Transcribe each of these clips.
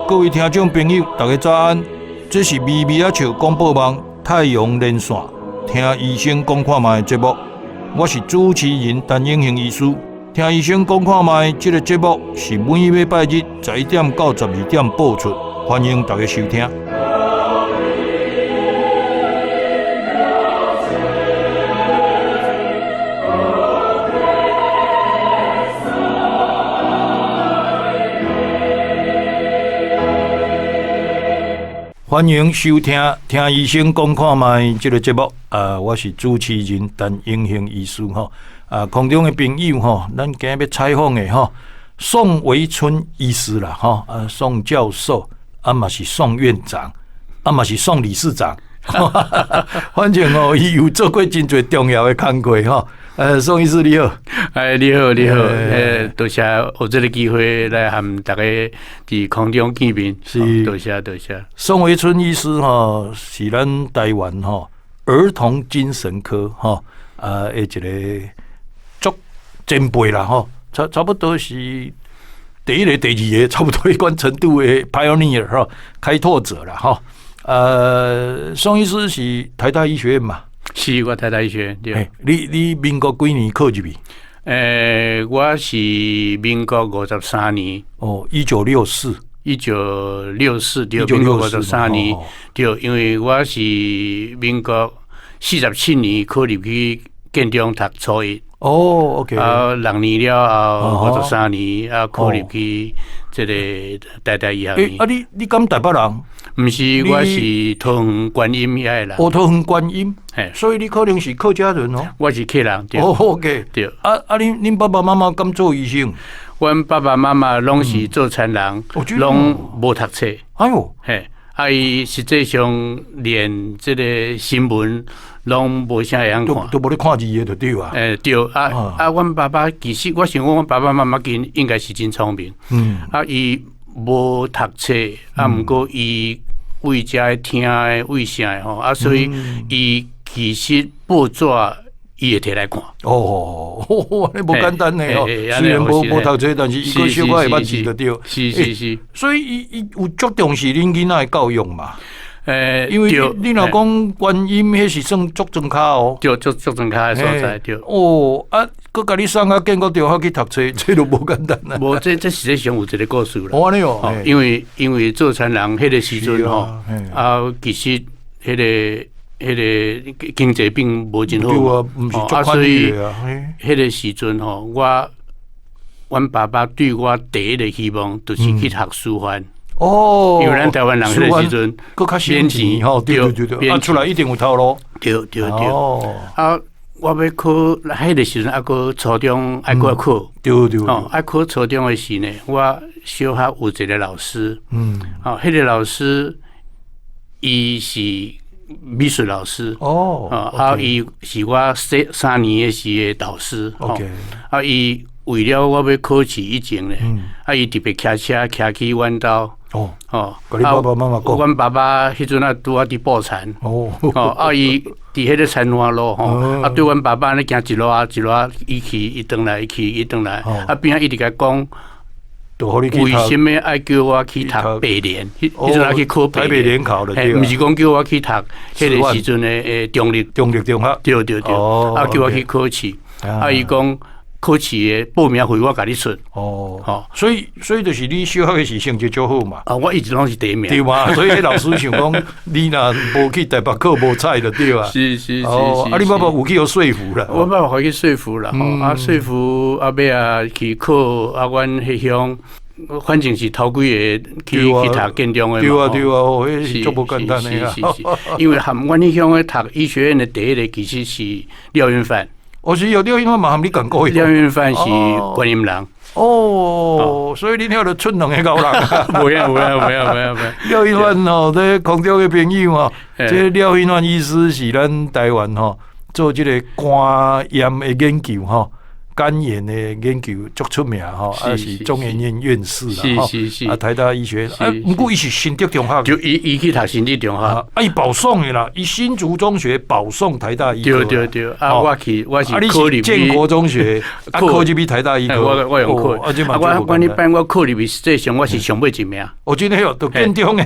各位聽眾朋友，大家早安！這是微微仔笑廣播網太陽連線聽醫生講看覓節目，我是主持人陳永興醫師。聽醫生講看覓這個節目是每禮拜日11點到12點播出，歡迎大家收聽。歡迎收聽《聽醫生講看覓》這個節目。啊，我是主持人陳永興醫師吼。啊，空中的朋友吼，咱今日欲採訪的吼，宋維春醫師啦吼，啊，宋教授，啊嘛是宋院長，啊嘛是宋理事長。反正哦，伊有做過真濟重要的工課吼。宋醫師你好，哎，你好，你好，多謝有這個機會來和大家佇空中見面，是，多謝多謝。宋維春醫師吼，是咱台灣吼兒童精神科吼啊，的一個足前輩啦吼，差不多是第一個、第二個，差不多彼款程度的 pioneer 吼，開拓者啦吼。宋醫師是台大醫學院嘛？是，我台大醫學院。對。你民國幾年考入去？我是民國53年。哦，1964。1964，對，民國53年。對，因為我是民國47年考入去建中讀初一。哦，OK。啊，6年了後，53年啊，考入去這個台大醫學院。啊，你敢台北人？毋是，我是桃園觀音遐的人。哦，桃園觀音，所以你可能是客家人哦。我是客人，對。哦，OK。對。啊啊，恁爸爸媽媽敢做醫生？阮爸爸媽媽攏是做田人，攏無讀冊。哎喲，嘿，啊，伊實際上連這個新聞攏無啥會曉看，都無咧看字的就對啊。對，啊啊，阮爸爸其實我想講，阮爸爸媽媽其應該是真聰明。啊，伊無讀冊，啊，毋過伊為遮聽的，為啥的吼，啊，所以伊其實報紙伊會摕來看。哦，按呢無簡單呢吼，雖然無讀冊，但是伊閣小可會捌字就對。是是是。所以伊有足重視恁囡仔的教育嘛。因為你若講觀音，彼是算足莊跤哦。對，足莊跤的所在，對。哦，啊，閣共你送到建國中學去讀冊，這就無簡單啦。無，這實際上有一個故事啦。哦，按呢哦。因為做田人彼個時陣吼，啊，其實彼個經濟並無真好。對啊，毋是足寬裕的啊。彼個時陣吼，阮爸爸對我第一個希望，就是去讀師範。哦，因為咱台灣人彼個時陣，閣較省錢吼，對對對對，啊出來一定有頭路。對對對。啊，我欲考彼個時陣，猶閣初中愛閣考。對對。哦，愛考初中的時呢，我小學有一個老師。哦，彼個老師，伊是美術老師。哦。啊，伊是我3年的時的導師。 OK。啊，伊為了我欲考試以前咧，啊，伊特別騎車騎去阮兜。哦哦，共你爸爸媽媽講。阮爸爸彼陣啊拄仔佇布田。哦。哦，啊，伊佇彼個田岸路吼，啊，對阮爸爸按呢行一路仔一路仔，伊去伊轉來，伊去伊轉來，啊，邊仔一直共講，為啥物愛叫我去讀白聯？彼陣愛去考台北聯考的，毋是講叫我去讀彼個時陣的中壢中壢中學。對對對。啊，叫我去考試。啊，伊講考試的報名費我共你出。哦，吼，所以就是你小學的時成績足好嘛。啊，我一直攏是第一名。對嘛？所以彼老師想講，你若無去台北考無彩就對啊。是是是。哦，啊，你爸爸有去予說服啦。我爸爸予去說服啦，吼，啊，說服啊，尾仔去考啊，阮彼鄉反正是頭幾個去讀建中的嘛。對啊對啊，哦，彼是足無簡單的啊。是是是，因為含阮彼鄉的讀醫學院的第一個其實是廖雲範。哦，是哦，廖雲範嘛和你仝國。廖雲範是觀音人。哦，所以恁遐就出兩个𠢕人。無影無影無影無影無影。廖雲範吼，這空中的朋友吼，這廖雲範醫師是咱台灣吼做這個肝炎的研究吼。肝炎的研究足出名吼，啊是中研院院士啦，吼，啊台大醫學，啊毋過伊是新竹中學，就伊去讀新竹中學，啊伊保送的啦，伊新竹中學保送台大醫科，對對對，啊我去我是考入建國中學，啊考入去台大醫科，我用考，啊我阮彼班我考入去，實際上我是上尾一名，哦真的哦，就建中的，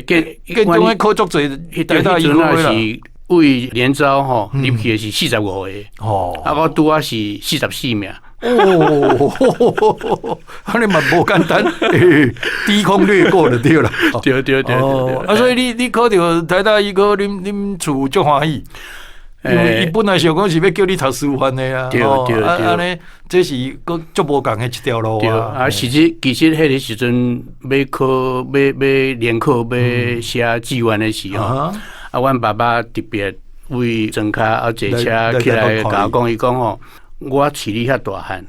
建中的考足濟台大醫科啦。為聯招吼入去的是45個，哦，啊我拄仔是44名。哦，按呢嘛無簡單，低空掠過就對啦。對對對對。啊，所以你考著台大醫科，恁厝足歡喜，因為伊本來想講是欲叫你讀師範的啊。對對對。啊按呢，這是閣足無仝的一條路啊。啊，實際其實彼个時陣欲考欲欲聯考欲寫志願的時候，啊，阮爸爸特別為莊跤啊坐車起來共我講，伊講吼，我飼你遐大漢，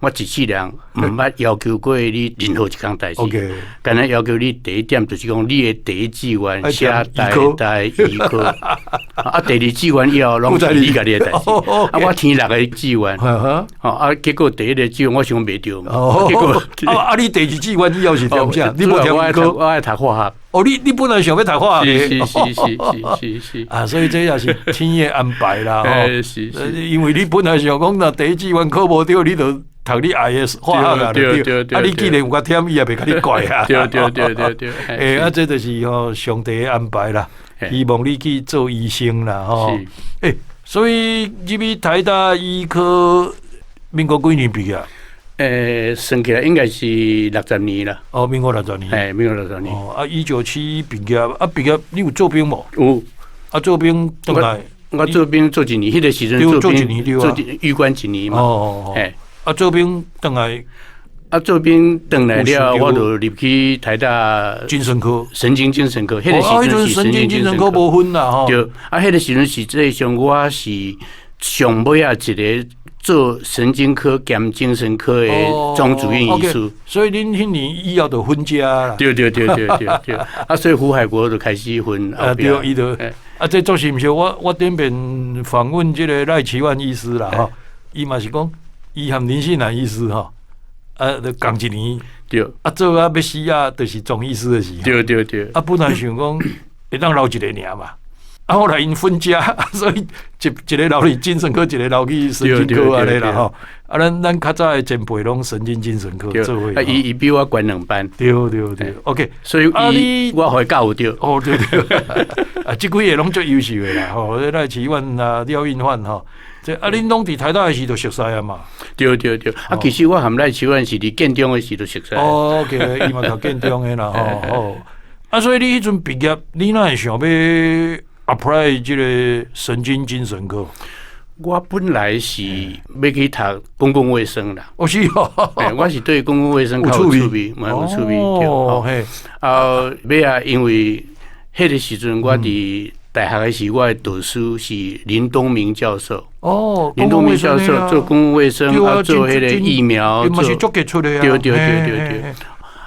我一世人毋捌要求過你任何一項代誌，干焦要求你第一點就是講你的第一志願寫台大醫科，啊第二志願以後攏是你家己的代誌。啊我填六個志願，啊結果第一個志願我想袂著嘛，結果啊你第二志願以後是填啥？你無填醫科，我愛讀化學。哦，你本來想欲讀化學，是是是是是是啊，所以這也是天的安排啦。是是，因為你本來想講，若第一志願考無著，你就讀你愛的化學啊，對對。啊，你既然有較忝，伊也袂共你怪啊。對對對對對。欸，啊，這就是吼上帝的安排啦。希望你去做醫生啦，吼。欸，所以入去台大醫科，民國幾年畢業？欸，算起來應該是60年啦。哦，民國六十年。欸，民國六十年。哦，啊，197畢業，啊，畢業你有做兵無？有。啊，做兵轉來。我做兵做一年，彼個時陣做一年對做預官一年嘛。哦哦哦。啊，做兵轉來。啊，做兵轉來了，我就入去台大精神科、神經精神科。彼個時陣是神經精神科無分啦，吼。對，啊，彼個時陣實際上我是上尾仔一個做神經科兼精神科的總主任醫師，所以恁彼年以後就分家啦。對對對對對對，啊，所以胡海國就開始分。啊，對，伊就啊，這做是毋是？我頂遍訪問這個賴奇萬醫師啦，吼，伊嘛是講，伊和林信南醫師吼，啊，就仝一年，啊，做啊欲死啊，就是總醫師的時。對對對。啊，本來想講會當留一个爾嘛。啊，後來𪜶分家，所以一個留去精神科，一個留去神經科按呢啦吼。啊，咱較早的前輩攏神經精神科做伙。啊，伊比我懸兩班。對對對，OK。所以伊我予伊教著。哦對對。啊，這幾个攏足優秀的啦吼，賴奇萬啊、廖運煥吼，這啊，恁攏佇台大的時就熟似啊嘛。對對對，啊，其實我和賴奇萬是佇建中的時就熟似。哦，OK，伊嘛讀建中的啦吼。吼。啊，所以你彼陣畢業，你哪會想欲 apply 這個神經精神科？我本來是欲去讀公共衛生啦。哦是哦，我是對公共衛生較有趣味，蠻有趣味。哦嘿，啊，尾仔因為彼個時陣我佇大學的時，我的導師是林東明教授。哦，林東明教授做公共衛生，啊做彼個疫苗，做足傑出的啊。對對對對對。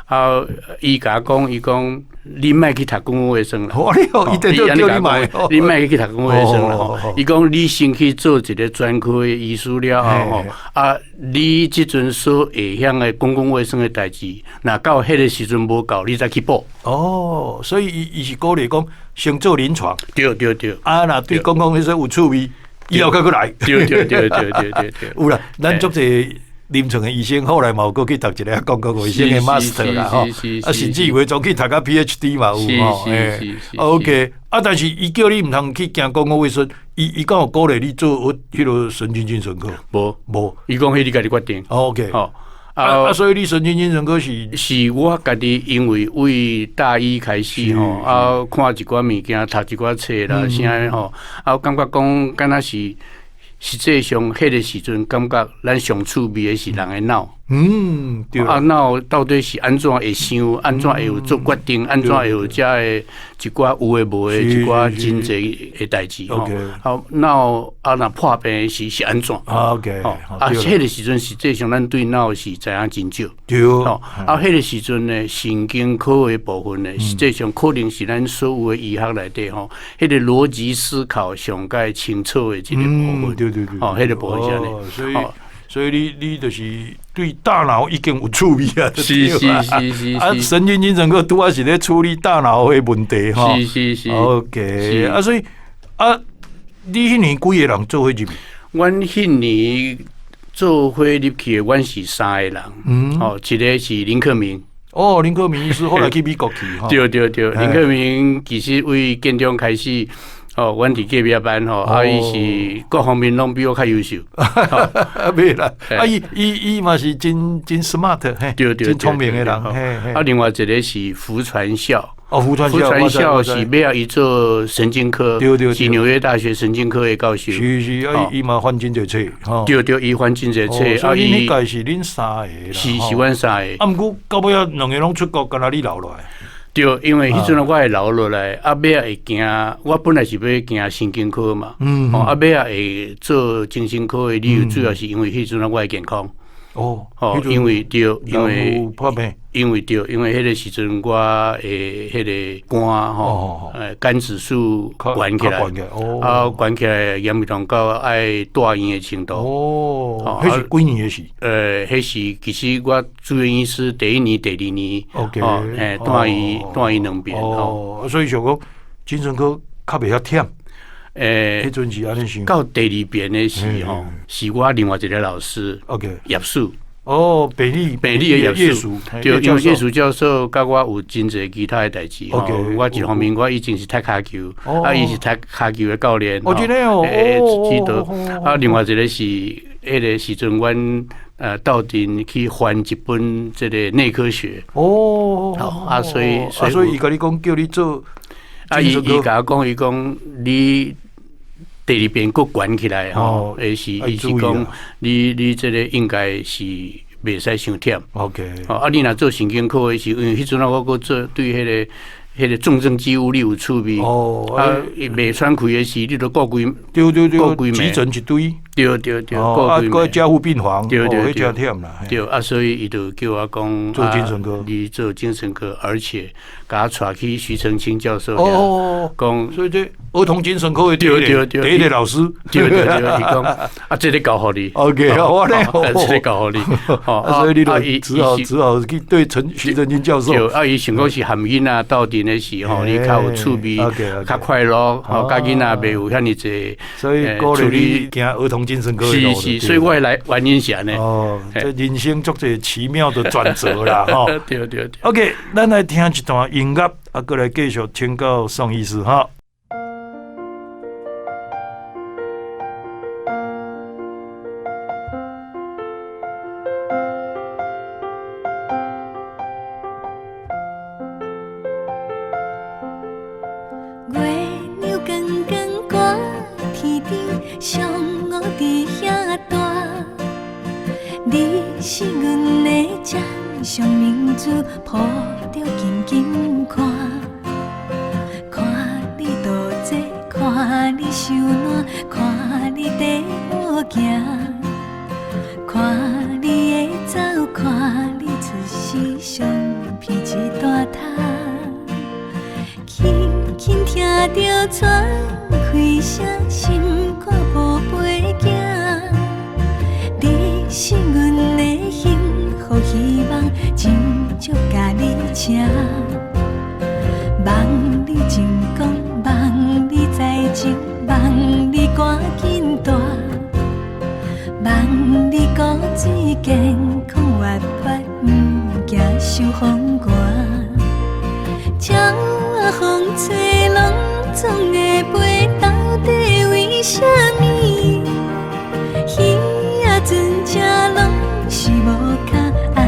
啊，伊共我講，伊講你莫去讀公共衛生啦。哦，你伊定叫你莫，你莫去讀公共衛生啦。伊講你先去做一個專科的醫師了後吼，啊，你這陣所會曉的公共衛生的代誌，若到彼個時陣無夠，你再去補。哦，所以伊是鼓勵講先做臨床。對對對。啊，若對公共衛生有趣味，以後閣閣來。對對對對對對對。有啦，咱足濟臨床的醫生後來嘛有閣去讀一个公共衛生的 master 啦吼，啊，甚至有的總去讀到 PhD 嘛有吼，欸，OK，啊，但是伊叫你毋通去行公共衛生，伊敢有鼓勵你做彼个神經精神科？無無，伊講彼你家己決定。 OK，吼，啊，所以你神經精神科是是我家己因為為大一開始吼，啊，看一寡物件，讀一寡冊啦，啥吼，啊，我感覺講敢若是。實際上，彼個時陣感覺咱上趣味的是人的腦。對。啊，腦到底是按怎會想，按怎會有做決定，按怎會有遮的一寡有的無的一寡真濟的代誌吼。啊，腦啊，若破病時是按怎？OK。啊，彼個時陣實際上咱對腦是知影真少。對。啊，彼個時陣呢，神經科的部分呢，實際上可能是咱所有的醫學內底吼，彼個邏輯思考上蓋清楚的一個部分。對對對。哦，彼個部分是按呢。所以。所以你就是對大腦已經有趣味啊，啊，神經精神科拄仔是咧處理大腦的問題吼。OK，啊，所以啊，你彼年幾个人做伙入去？阮彼年做伙入去的，阮是三个人。哦，一个是林克明。哦，林克明醫師後來去美國去。對對對，林克明其實為建中開始。哦，阮佇隔壁班吼，啊，伊是各方面攏比我較優秀。啊，袂啦，啊，伊嘛是真 smart，對對，真聰明的人。啊，另外一個是福傳校。哦，福傳校，福傳校是尾仔伊做神經科，對對，是紐約大學神經科的教授。是是，啊，伊嘛翻真濟冊。對對，伊翻真濟冊。啊，伊彼屆是恁三个啦。是是，阮三个。啊，毋過到尾仔兩个攏出國，干焦你留落來。對，因為彼陣我會留落來，啊，尾仔會行，我本來是欲行神經科嘛，啊，尾仔會做精神科的理由，主要是因為彼陣我的健康。哦，因為對，因為因為對，因為彼個時陣我的彼個肝吼，肝指數懸起來，啊，懸起來嚴重到愛住院的程度。哦，彼是幾年的事？彼是其實我住院醫師第一年、第二年，OK，住院兩遍。哦，所以就講精神科較袂遐忝。彼陣是按呢想。到第二遍的時吼，是我另外一個老師，OK，葉樹。哦，北理北理的葉樹，對，因為葉樹教授佮我有真濟其他的代誌。我一方面我以前是踢跤球，啊，伊是踢跤球的教練。哦，真的哦，指導。啊，另外一個是彼個時陣，阮鬥陣去翻一本這個內科學。哦，啊，所以所以伊共你講叫你做。啊！伊伊共我講，伊講你第二遍閣懸起來吼，是伊是講你這個應該是袂使傷忝。 OK。啊，你若做神經科的時，因為彼陣我閣做對彼個重症肌無力有趣味。哦。啊，袂喘氣的時，你著顧規對對對，顧規急診一堆。對對對，啊，閣加護病房，對對對，彼誠忝啦。對啊，所以伊就叫我講做精神科，你做精神科，而且共我帶去徐澄清教授。哦，講所以這兒童精神科的第一個老師，對對對，伊講啊，這個交予你。 OK，我咧，這個交予你。啊，所以你就只好去對陳徐澄清教授。對，啊，伊想講是含囡仔鬥陣的時候，你較有趣味，較快樂，吼，佮囡仔袂有遐爾濟。所以鼓勵你行兒童精神科。是是，所以我來原因是按呢。哦，這人生足濟奇妙的轉折啦，吼。對對對。 OK，咱來聽一段音樂，啊，閣來繼續請教宋醫師哈。月亮光光掛天頂，上午佇遐大。你是阮的掌上明珠，抱著緊緊看，看你渡這，看你收爛，看你綴我行，看你的走，看你出世相片一大沓，輕輕聽著喘氣聲，心肝寶貝囝。你是阮的幸福希望，真足共你請。望你成功，望你才情，望你趕緊大，望你骨髓健康活潑，毋驚受風寒。鳥仔風吹，攏總會飛，到底為啥物？魚仔船只攏是無跤，按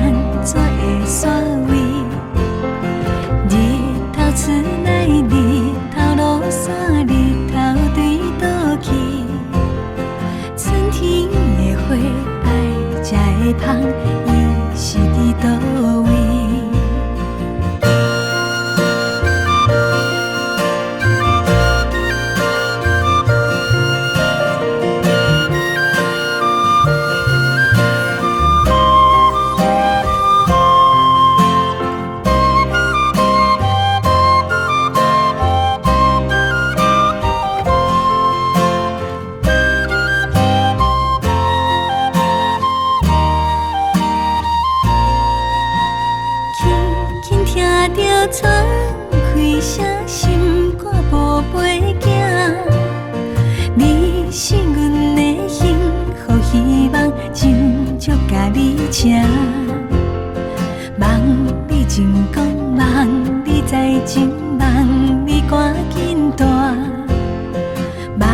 怎會徙位？日頭出來，日頭落山，日頭對倒去？春天的花愛才會芳，伊是佇佗位？車？望你晴講，望你在情，望你趕緊大，望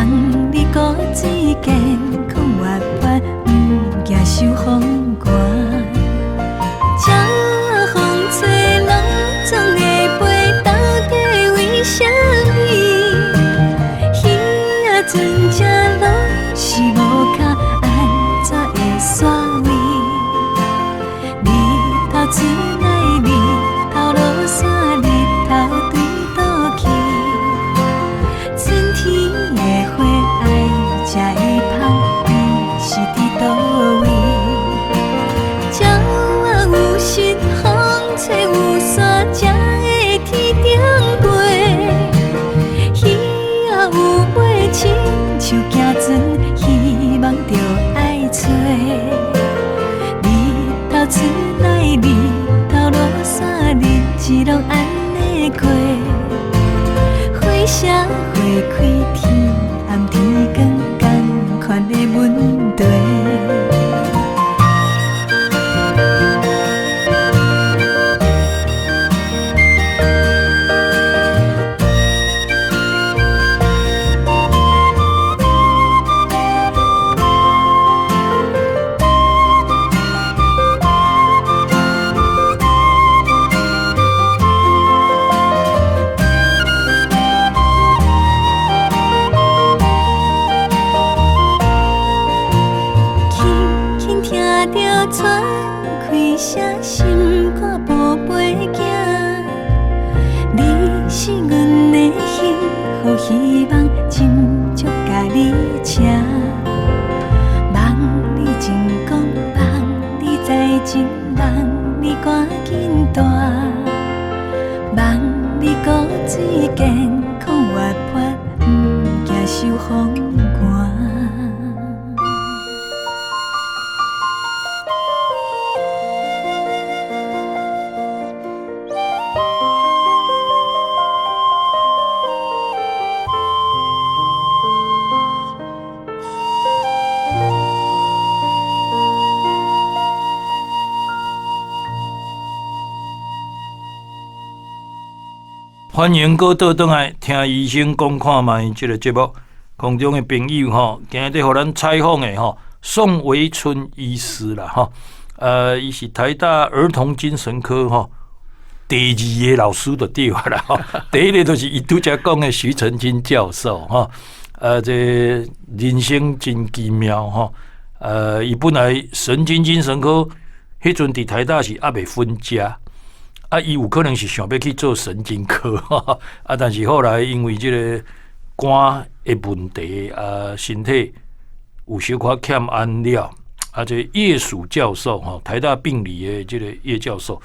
你古錐健康活潑，毋驚受風寒。鳥仔風吹，攏總會飛，到底為啥物？魚仔船只攏是無跤，按怎會徙位？日頭出來，日頭落山，日頭對佗去？春天的花愛才會芳，伊是佇佗位？鳥仔有心，風吹有沙，才會天頂飛。魚仔有尾，親像行船，希望著愛揣。日頭出來，日頭落山，日子攏按呢過。花謝花開，天暗天光，仝款的問題。輕輕聽著船開聲，心肝寶貝行。你是阮的幸福希望，斟酌共你請。望你晴講，望你在情，望你趕緊大，望你古錐健康活潑，毋驚受風寒。歡迎閣倒轉來聽醫生講看覓這个節目，空中的朋友吼，今日予咱採訪的吼，宋維春醫師啦吼，伊是台大兒童精神科吼第二个老師就對啦吼，第一个就是伊拄才講的徐成金教授吼，這人生真奇妙吼，伊本來神經精神科彼陣佇台大是猶未分家。啊，伊有可能是想欲去做神經科，啊，但是後來因為這个肝的問題啊，身體有小可欠安了，啊，這葉曙教授吼，台大病理的這个葉教授，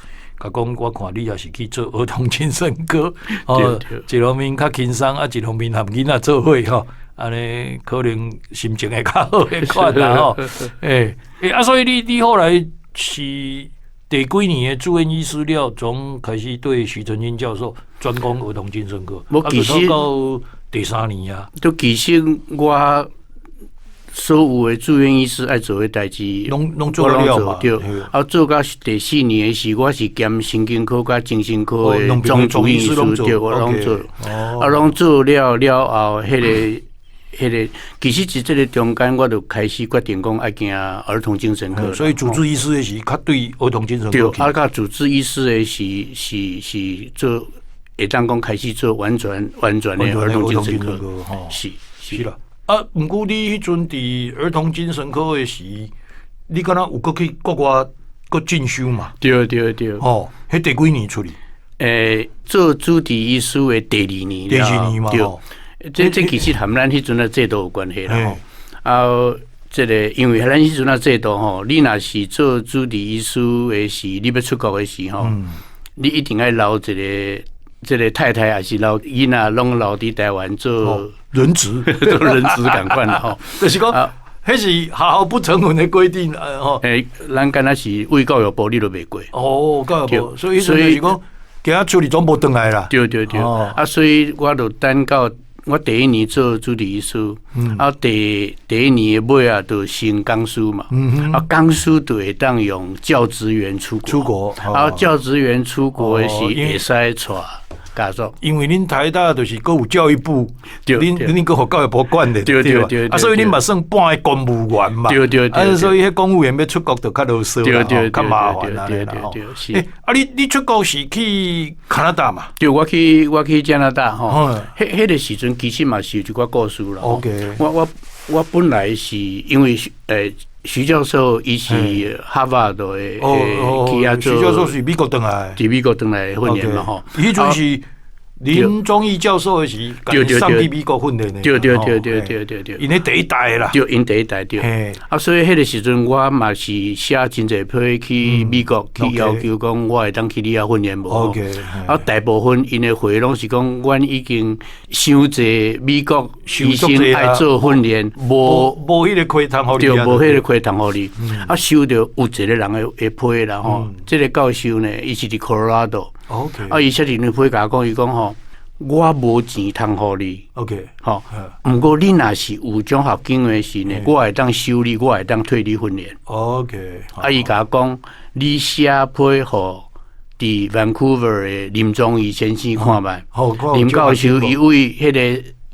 共講我看你也是去做兒童精神科，哦，一方面較輕鬆，啊，一方面含囡仔做伙吼，按呢可能心情會較好彼款啦吼，欸欸啊，所以你後來是第幾年的住院醫師了，從開始對徐成金教授專攻兒童精神科，我其實到第三年啊。就其實我所有的住院醫師愛做的代誌，攏做了嘛。對，啊，做到第四年的時，我是兼神經科佮精神科的總主任醫師，對，我攏做。啊，攏做了了後，彼个其實佇這个中間，我就開始決定講愛行兒童精神科。所以主治醫師的是較對兒童精神科。對，啊，佮主治醫師的是做，會當講開始做完全的兒童精神科。是啦。啊，毋過你彼陣佇兒童精神科的時，你敢若有閣去國外閣進修嘛？對對對。哦，彼第幾年出去？做主治醫師的第二年。第二年嘛。對。這其實和咱彼陣的制度有關係啦吼。啊，這个因為咱彼陣的制度吼，你若是做主治醫師的時，你欲出國的時吼，你一定愛留一个這个太太，抑是留囡仔，攏留佇台灣做人質，做人質仝款啦吼。就是講，彼是學校不成文的規定，吼。欸，咱敢若是為教育部，你都袂過。哦，教育部，所以就是講，今仔出去總無轉來啦。對對對。啊，所以我就等到。我第一年做主治醫師，啊第一年的尾啊，就升講師嘛，啊講師就會當用教職員出國，出國，啊教職員出國的是會使帶家屬，因為恁台大就是閣有教育部，恁恁閣予教育部管的，對對對，啊所以恁嘛算半个公務員嘛，對對對，啊所以彼公務員欲出國就較囉嗦啦，較麻煩啦，對對對，是。啊你出國是去加拿大嘛？對，我去加拿大吼，彼個時陣其實嘛是有一寡故事啦。 OK，我本來是因為徐教授伊是哈佛的，哦哦，徐教授是美國轉來，佇美國轉來訓練嘛吼，彼陣是林宗義教授的時，送去美國訓練的，對對對對對對對，𪜶咧第一代啦，對，𪜶第一代對。啊，所以彼個時陣我嘛是寫真濟批去美國去要求講，我會當去你遐訓練無？啊，大部分𪜶的回攏是講，阮已經傷濟美國醫生愛做訓練，無無彼個批通予你，對，無彼個批通予你。啊，收著有一個人的批啦吼，這個教授呢，伊是佇 Colorado。啊，伊寫一張批共我講，伊講吼，我無錢通予你，OK，吼，毋過你若是有獎學金的時呢，我會當收你，我會當替你訓練，OK。啊，伊共我講，你寫批予佇 Vancouver 的林宗義先生看覓，林教授伊為彼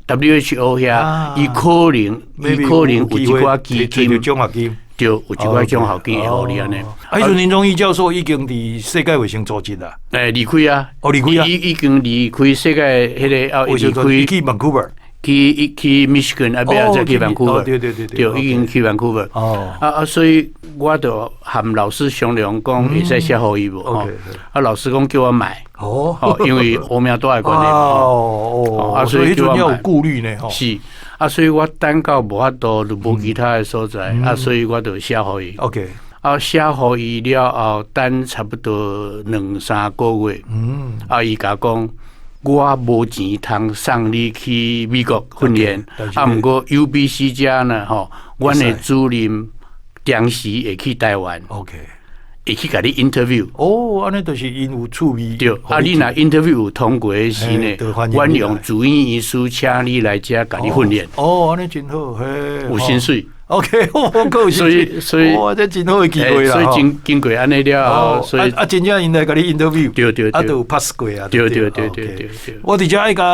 個 WHO 遐，伊可能有一寡基金，獎學金。對，有一寡獎學金會予你按呢。啊，彼陣林宗義教授已經佇世界衛生組織啦。欸，離開啊！哦，離開啊！伊已經離開世界彼個，啊，離開去 Vancouver，去 Michigan，啊，尾仔再去 Vancouver。對對對對，對，已經去 Vancouver。哦。啊，所以我就和老師商量講，會使寫予伊無？啊，老師講叫我莫。哦。因為烏名單的關係。哦哦。啊，所以彼陣有顧慮呢。是。啊，所以我等到無法度，就無其他的所在，啊，所以我就寫予伊。 OK。啊，寫予伊了後，等差不多兩三個月。啊，伊共我講，我無錢通送你去美國訓練，啊，毋過 UBC 遮呢，吼，阮的主任定時會去台灣。 OK。會去共你 interview。哦，按呢就是𪜶有趣味。對，啊，你若 interview 有通過的時呢，阮用住院醫師請你來遮共你訓練。哦，按呢真好，嘿，有薪水。 OK，我有薪水，所以哇，這真好的機會啦。所以經過按呢了後，所以啊，真正𪜶來共你 interview，對對，啊，就有 pass 過啊。對對對對對對。我佇遮愛共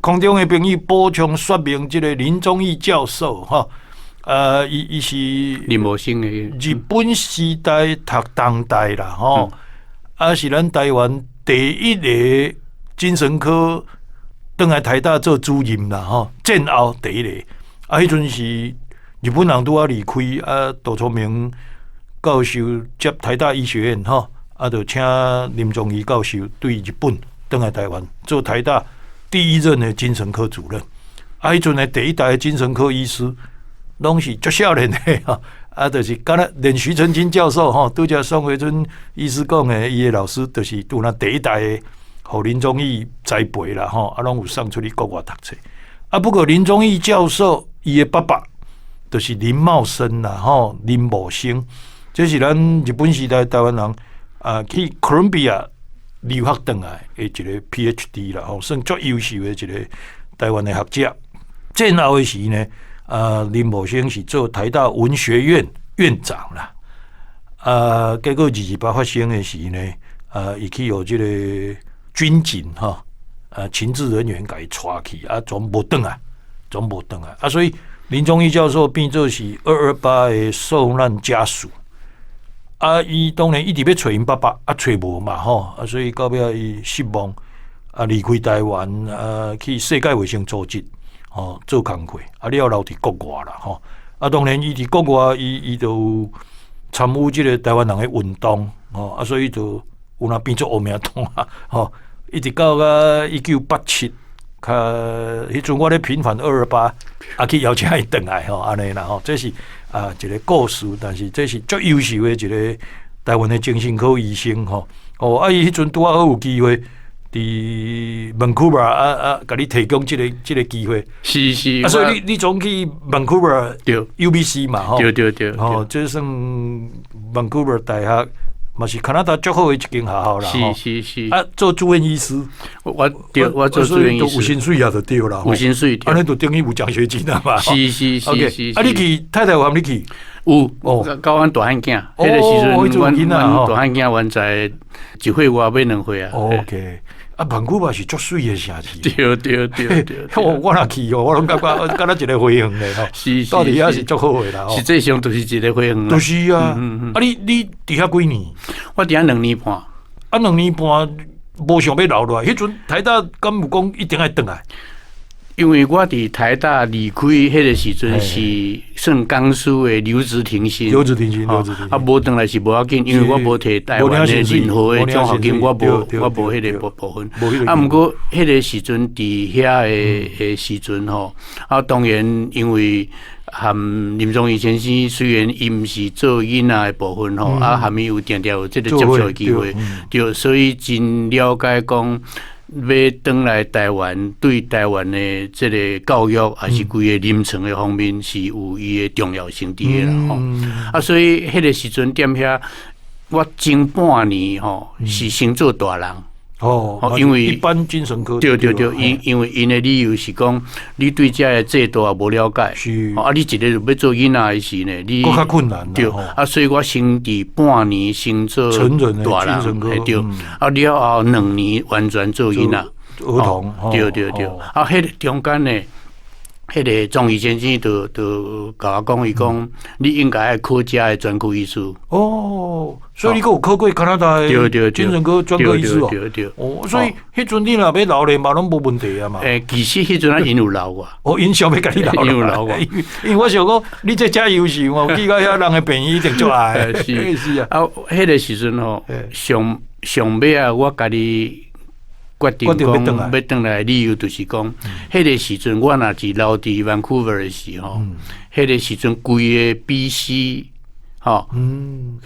空中的朋友補充說明，這個林宗義教授，吼。伊是林茂生的日本時代讀東大啦，吼，啊是咱台灣第一个精神科轉來台大做主任啦，吼，戰後第一个。啊，彼陣是日本人拄仔離開，啊，杜聰明教授接台大醫學院，吼，啊，就請林宗義教授對日本轉來台灣做台大第一任的精神科主任。啊，彼陣的第一代的精神科醫師，攏是足少年的吼，啊，就是敢若連徐澄清教授吼，拄才宋惠春醫師講的，伊的老師就是有那第一代的，予林宗義栽培啦吼，啊，攏有送出去國外讀冊。啊，不過林宗義教授伊的爸爸就是林茂生啦吼，林茂生，這是咱日本時代台灣人啊去哥倫比亞留學轉來的一個 PhD 啦吼，算足優秀的一個台灣的學者。戰後的時呢，啊，林茂生是做台大文學院院長啦。啊，結果二二八發生的時呢，啊，伊去予這個軍警哈，啊，情治人員共伊帶去，啊，全無轉來，全無轉來。啊，所以林宗義教授變做是二二八的受難家屬。啊，伊當然一直欲揣𪜶爸爸，啊，揣無嘛吼，啊，所以到尾伊失望，啊，離開台灣，啊，去世界衛生組織。哦，做工課，啊，了後留佇國外啦，吼，啊，當然伊佇國外，伊就有參與這個台灣人的運動，吼，啊，所以就有若變做烏名單啊，吼，一直到甲1987，較彼陣我咧平反二二八，啊，去邀請伊轉來，吼，按呢啦，吼，這是啊一個故事，但是這是足優秀的一個台灣的精神科醫生，吼，哦，啊，伊彼陣拄仔好有機會。佇 Vancouver 啊啊，共你提供這個機會，是是，啊，所以你總去 Vancouver 對 UBC 嘛，吼，對對對，吼，這算 Vancouver 大學嘛是加拿大足好的一間學校啦。是是是。啊，做住院醫師，我對，我做住院醫師。有薪水也就對啦。有薪水。按呢就等於有獎學金啦嘛。是是是是。啊，你去太太有含你去？有哦，佮阮大漢囝，彼个時陣，阮阮大漢囝原在一歲外欲兩歲啊。 OK，啊，萬古嘛是足媠的城市。對對對對。我若去哦，我攏感覺敢若一个花園咧吼。是是。到底遐是足好的啦。實際上就是一个花園。就是啊。啊，你佇遐幾年？我佇遐兩年半。啊，兩年半無想欲留落來，彼陣台大敢有講一定愛轉來？因為我佇台大離開彼个時陣是算講師的留職停薪，留職停薪，留職停薪。啊，無轉來是無要緊，因為我無提台灣的任何的獎學金，我無彼个部分。啊，毋過彼个時陣佇遐的時陣吼，啊，當然因為含林宗義先生雖然伊毋是做囡仔的部分吼，啊，含伊有定定有這个接觸的機會，對，所以真了解講。欲轉來台灣，對台灣的這个教育，抑是規个臨床的方面，是有伊的重要性佇咧啦吼。啊，所以彼个時陣踮遐，我前半年吼是先做大人。哦，因為一般精神科。對對對，因為𪜶的理由是講，你對這个制度也無了解，是啊，你一个欲做囡仔的時呢，你閣較困難。對，啊，所以我先佇半年先做成人大人，精神科，對，啊，了後兩年完全做囡仔，兒童，對對對，啊，彼个中間呢，彼个莊醫先生就共我講，伊講你應該愛考遮的專科醫師。哦，所以你閣有考過加拿大的精神科專科醫師哦。對對對。哦，所以彼陣你若欲留咧嘛，攏無問題啊嘛。欸，其實彼陣啊，𪜶有留我。哦，𪜶想欲共你留。𪜶有留我。因為我想講，你這遮優秀哦，去到遐人的病院一定足愛。是是啊。啊，彼个時陣吼，上上尾啊，我家己決定講欲轉來的理由就是講，彼个時陣我若是留佇 Vancouver 的時候，彼个時陣規个 BC 吼，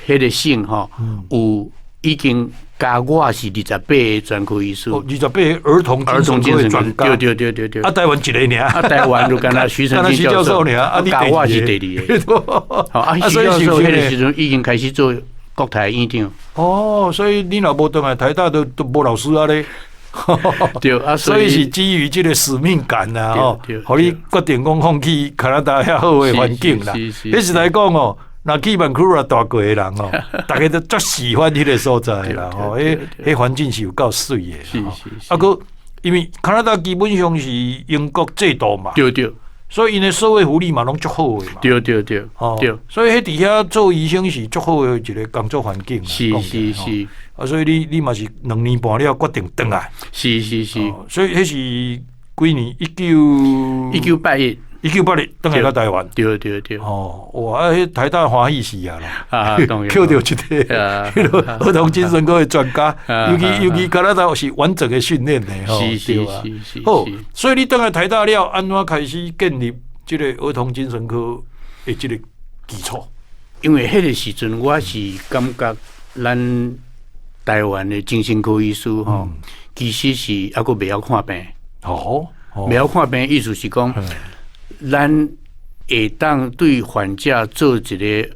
彼个省吼有已經加我是28个專科醫師，28个兒童兒童精神科專家，對對對對對。啊，台灣一个爾，啊，台灣就敢若徐成金教授，啊，加我是第二个。好，啊，徐教授彼个時陣已經開始做國泰院長。哦，所以你若無轉來台大，都無老師啊咧。對啊，所以是基於這個使命感啊，吼，予你決定講放棄加拿大遐好的環境啦。彼時來講哦，若去萬庫爾蹛過的人哦，逐家都足喜歡彼个所在啦，吼，彼彼環境是有夠媠的。是是啊，閣因為加拿大基本上是英國制度嘛，對對，所以𪜶的社會福利嘛攏足好的嘛。對對對，對，所以彼佇遐做醫生是足好的一个工作環境。是是是。啊，所以你嘛是兩年半了決定轉來。是是是。所以彼是幾年？1981， 1981轉來到台灣。對對對。哦，哇！啊，彼台大歡喜死啊啦！啊，當然。抾著一个彼个兒童精神科的專家，尤其加拿大是完整的訓練的吼，是是是是。好，所以你轉來台大了，按怎開始建立這个兒童精神科的這个基礎？因為彼个時陣，我是感覺咱台灣的精神科醫師吼，其實是猶閣袂曉看病。哦，袂曉看病，意思是講，咱會當對患者做一个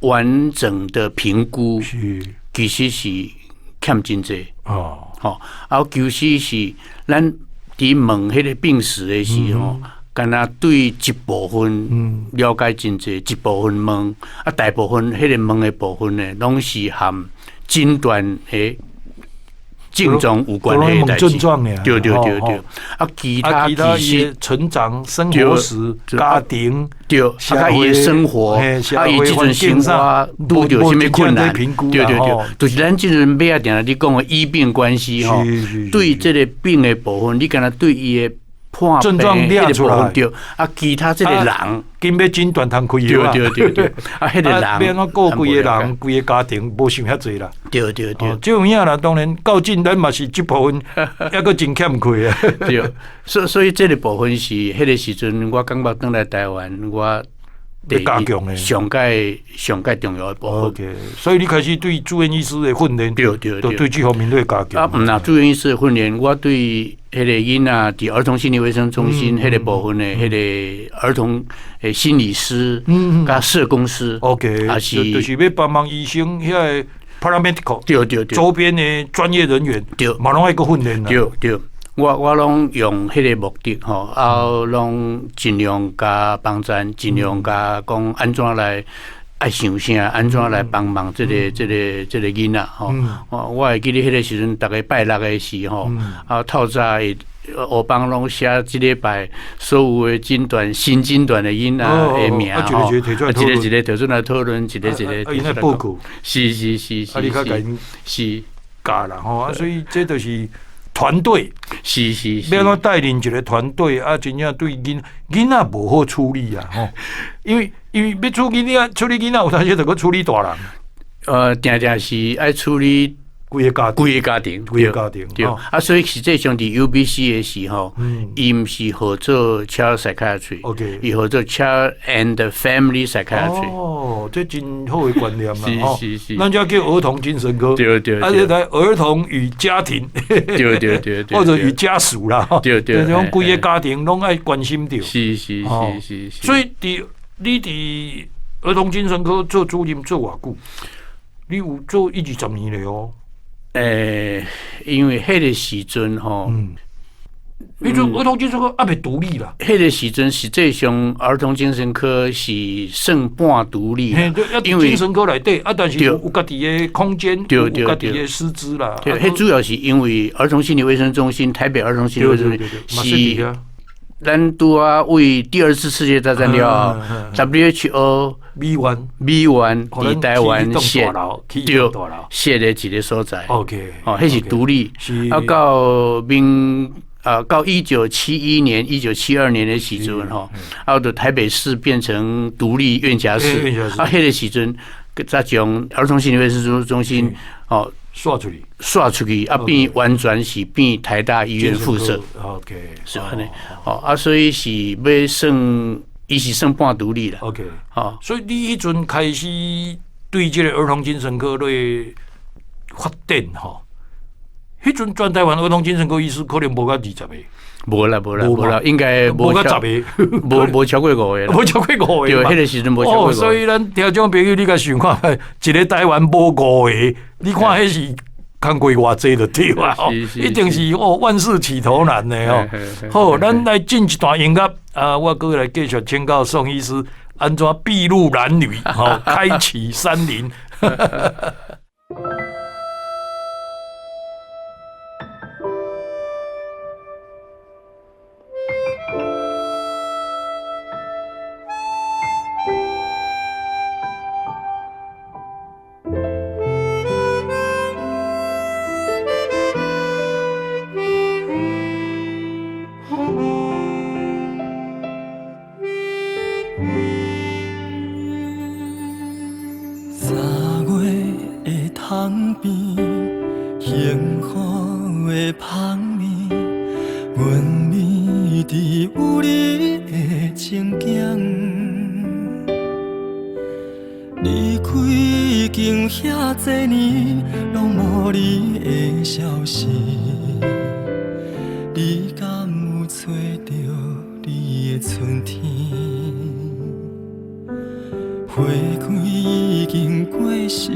完整的評估，其實是欠真濟。哦，吼，啊，其實是咱佇問彼个病史的時候，敢若對一部分了解真濟，一部分問，啊，大部分彼个問的部分呢，攏是含診斷的症狀有關係的代誌。對對對對，啊，其他其實成長、生活史、家庭，對，啊，伊的生活，啊，伊這陣生活拄著啥物困難，對對對，就是咱這陣尾仔定定咧講的醫病關係吼，對這个病的部分，你敢若對伊的破症狀掠出來，對，啊，其他這个人，緊欲診斷通開藥啊，對對對對，啊，彼个人，欲按怎顧規个人，規个家庭，無想遐濟啦，對對對，這有影啦，當然較真咱嘛是這部分猶閣真欠缺啊，對，所以這个部分是彼个時陣，我感覺轉來台灣，我加強的上蓋上蓋重要的部分。 OK，所以你開始對住院醫師的訓練，對對對，對這方面都會加強。啊，毋若住院醫師的訓練，我對彼个囡仔佇兒童心理衛生中心彼个部分的彼个兒童的心理師，佮社工師，OK，也是就是欲幫忙醫生遐个。paramedical，對對對，周邊的專業人員，對，嘛攏愛閣訓練啦。對對，我攏用彼个目的吼，啊，攏盡量共幫贊，盡量共講按怎來愛想啥，按怎來幫忙這个這个這个囡仔吼。我會記得彼个時陣，逐家拜六的時吼，啊，透早會黑板攏寫這禮拜所有的診斷新診斷的囡仔的名吼，一个一个提出來討論，一個一個提出來報告。是是是是，啊，你較共𪜶是教啦吼，啊，所以這就是團隊，是是，欲按怎帶領一個團隊啊，真正對囡仔無好處理啊吼，因為欲處理囡仔，處理囡仔有當時著閣處理大人。定定是愛處理。規个家，規个家庭，規个家庭，對啊，所以實際上佇 UBC 的時候，伊毋是號做 Child Psychiatry，伊號做 Child and Family Psychiatry。哦，這真好的觀念啊！是是是，咱遮叫兒童精神科，對對，啊，這台兒童與家庭，對對對，或者與家屬啦，對對，這種規个家庭攏愛關心著。是是是是是。所以佇你佇兒童精神科做主任做偌久？你有做一二十年了哦。欸，因為彼个時陣吼，彼陣兒童精神科猶未獨立啦。彼个時陣實際上兒童精神科是算半獨立，因為精神科內底啊，但是有家己的空間，有家己的師資啦。對，彼主要是因為兒童心理衛生中心，台北兒童心理衛生中心是咱拄仔為第二次世界大戰了後，WHO 美元美元佇台灣設對設的一个所在。 OK，哦，彼是獨立。啊，到民啊，到1971年、1972年的時陣吼，啊，就台北市變成獨立院轄市。啊，彼個時陣才將兒童心理衛生中心哦。刷出去，刷出去啊！變完全是變台大醫院附設。 OK，是按呢。哦啊，所以是欲算，伊是算半獨立啦。 OK，哦，所以你彼陣開始對這個兒童精神科咧發展吼，彼陣全台灣兒童精神科醫師可能無到20個。無啦無啦無啦，應該無到十個，無超過五個，無超過五個。對，彼個時陣無超過五個。所以咱聽眾朋友，你共想看覓，一个台灣無五個，你看彼是工課偌濟就對啊，一定是哦，萬事起頭難的哦。好，咱來進一段音樂啊，我閣來繼續請教宋醫師，按怎篳路藍縷，吼，開啟山林。窗邊，幸福的香味，阮迷佇有你的情景。離開已經遐濟年，攏無你的消息。你敢有揣著你的春天？花開已經過時，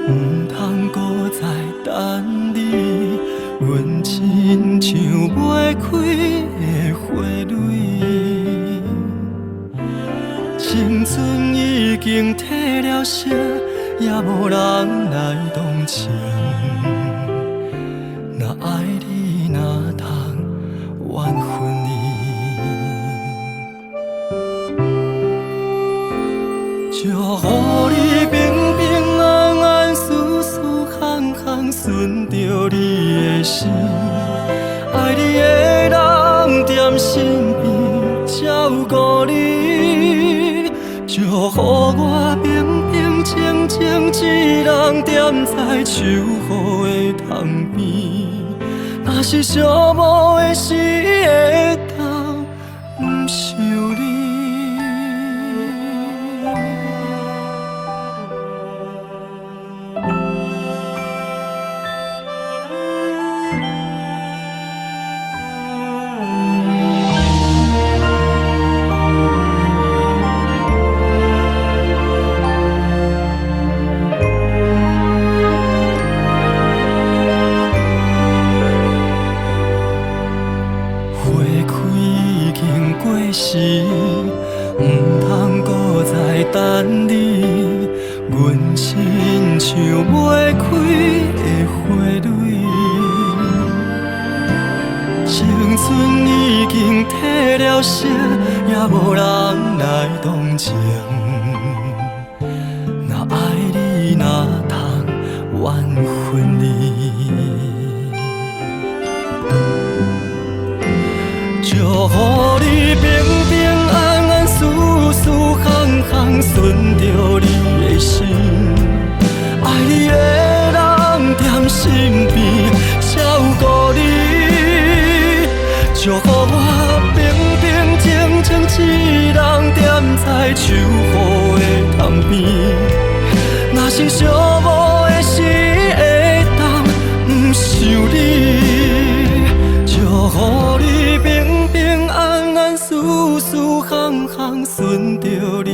毋通閣再等你。阮親像袂開的花蕊，青春已經褪了色，也無人來同情。若愛你，哪通怨恨你？祝予你平平安安，事事項項順著你的心。愛你的人踮身邊照顧你。祝予我平平靜靜一人踮在秋雨的窗邊。若是寂寞的時，會當毋想你。花開已經過時，毋通閣再等你。阮親像袂開的花蕊，青春已經褪了色，也無人來同情。若愛你，哪通緣分你？祝予你平平安安，事事項項順著你的心。愛你的人踮身邊照顧你，祝予我平平靜靜一人踮在秋雨的窗邊。若是寂寞的時，會當毋想你。祝予你平平安安，事事項項順著你